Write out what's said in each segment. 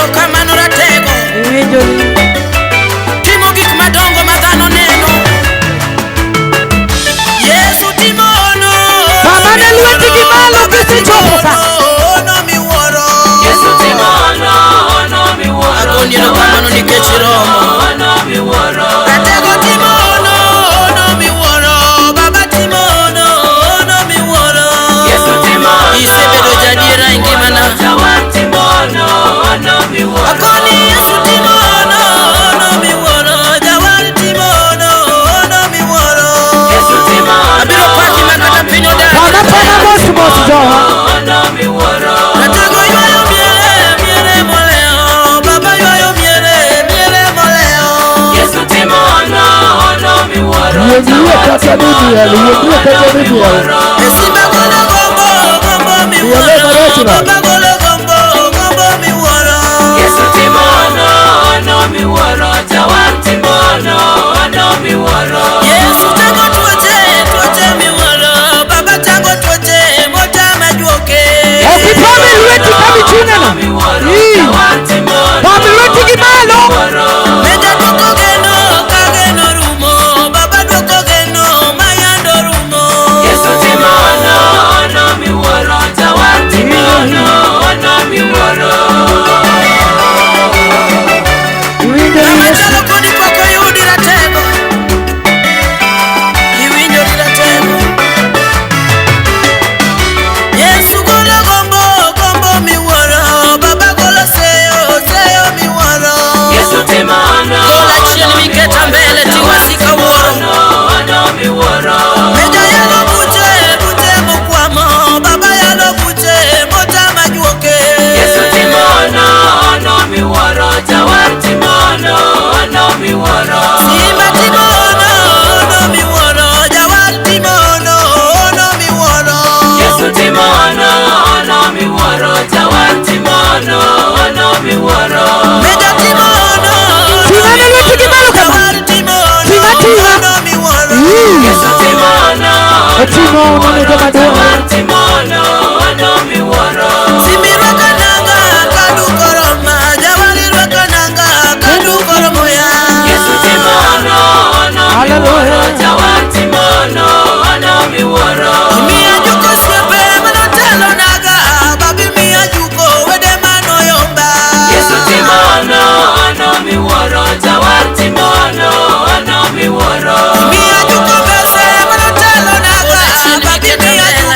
Erokamano ratego. Iwinjori. Timo gik madongo ma dhano neno. Yesu timo hono. Baba ne lweti gi malo kisechopo ka. Hono miwuoro. Yesu timo hono, hono miwuoro. Agoni erokamano nikech iromo. Hono miwuoro. Ratego timo hono, hono miwuoro. Baba timo hono, hono miwuoro. Yesu timo hono, Isebedo jadiera e ngimana. Jawar timo hono, hono miwuoro. Akoni Yesu timo hono, hono miwuoro. Jawar timo hono, hono miwuoro. Yesu timo hono, Abiro paki ma kata piny odak. Pana pana mos mos jowa. hono miwuoro. Ratego ywayo miere, miere moleo. Baba ywayo miere, miere moleo. Yesu timo hono, hono miwuoro. Yie kata ni miel, yie kata ni miel. E simba golo gombo, gombo miwuoro. Miele marach nade? Baba golo gombo, gombo miwuoro. Yesu timo hono, hono miwuoro. Jawar timo hono, hono miwuoro. Yesu chango tuoche, tuoche miwuoro. Baba chango tuoche, motama juoke. Ok ipami lweti kama ichung'e no. Miwuoro. Ii. Jawar timo hono, Pami lweti gi malo. miwuoro. Meja duoko geno, ka geno rumo. Baba duoko geno, mayando rumo. Yesu timo hono, hono miwuoro. Jawar timo hono, hono miwuoro. Iwinjori Ng'ama Yesu. chalo kodi pok oyudi ratego. Iwinjori ratego. Yesu golo gombo, gombo miwuoro. Baba golo seyo, seyo miwuoro. Yesu timo hono, Gola chien miketa mbele tiwasika wuoro. hono miwuoro. Meja yalo buche, buche mokwamo. Baba yalo buche, motama juoke. Yesu timo hono, hono miwuoro. Jawar timo hono, hono miwuoro. Simba timo hono, hono miwuoro. Jawar timo hono, hono miwuoro. Yesu timo hono, hono miwuoro. Jawar timo hono, hono miwuoro. Meja timo hono, Ting'ane lweti gi malo kama. Jawar timo hono, Ting'a ting'a. hono miwuoro. Ii. Yesu timo hono, hono Otimo hono ne joma duong'. Jawar timo hono, hono miwuoro. Simbi rwako nanga kaduko roma. Jawar rwako nanga kaduko romoya. Yesu timo hono, hono miwuoro. Jawar timo hono, hono miwuoro. Miya juko osiepe manotelo naga. Babi miya juko wede manoyomba. Yesu timo hono, hono miwuoro. Jawar timo hono, hono miwuoro. Miya juko bese manotelo naga. Babi miya juko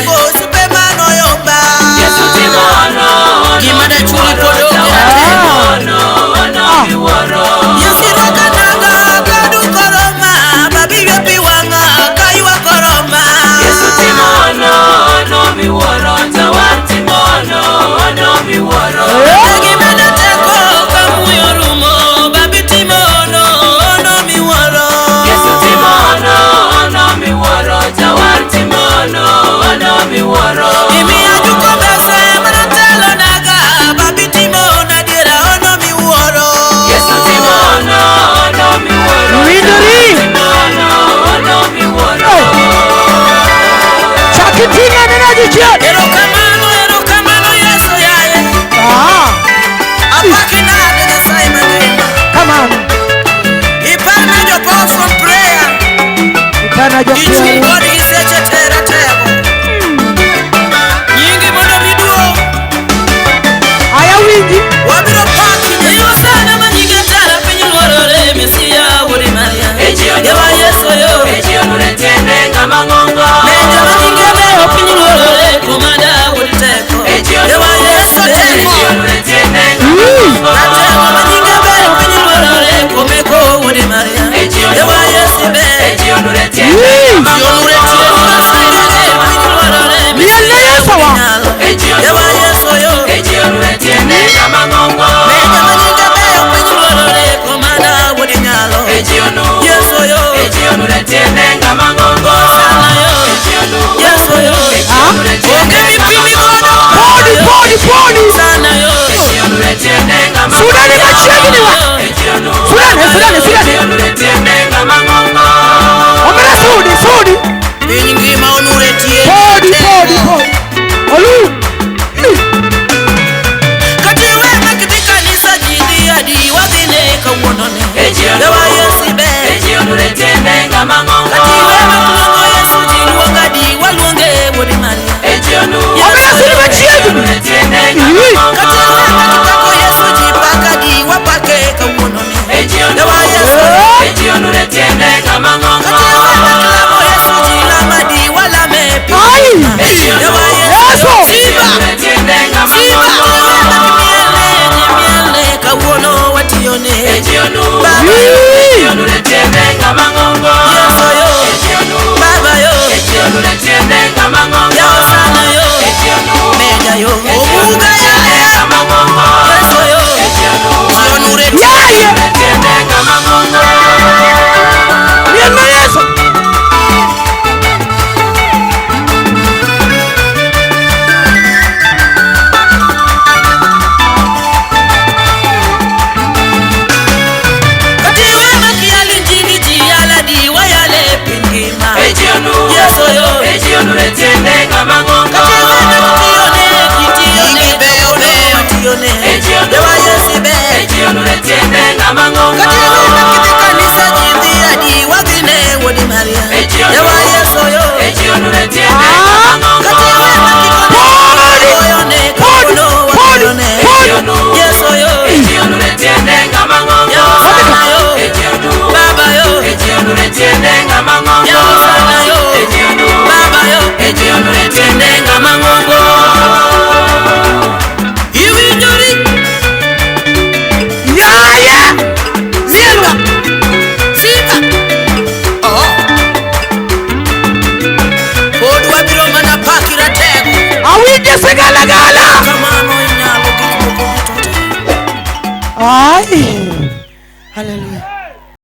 yo. Obuga yaye. Yeso yo. Tionure Yaye. Miel ma Yesu. Katiwe makiali njini jiyala di wayale pingima. Yeso yo. Katiwe nakitione kitione beyo beyo tione. Dewa Yesi be. Katiwe nakidhi kanisa jidhi adi wadhine wodi Maria. Dewa Yeso yo. Katiwe nakikone wagoyone kawono wagoyone. Yeso yo. Yosana yo. Baba yo. Yosana yo. Baba yo. Tiende ng'ama ng'ongo. Iwinjori. Yaye. Mielwa. Sika. Oh. Pod wabiro mana paki ratego. Awinjo sigalagala. Kamano inyalo gik moko duto te. Ai. Hallelujah.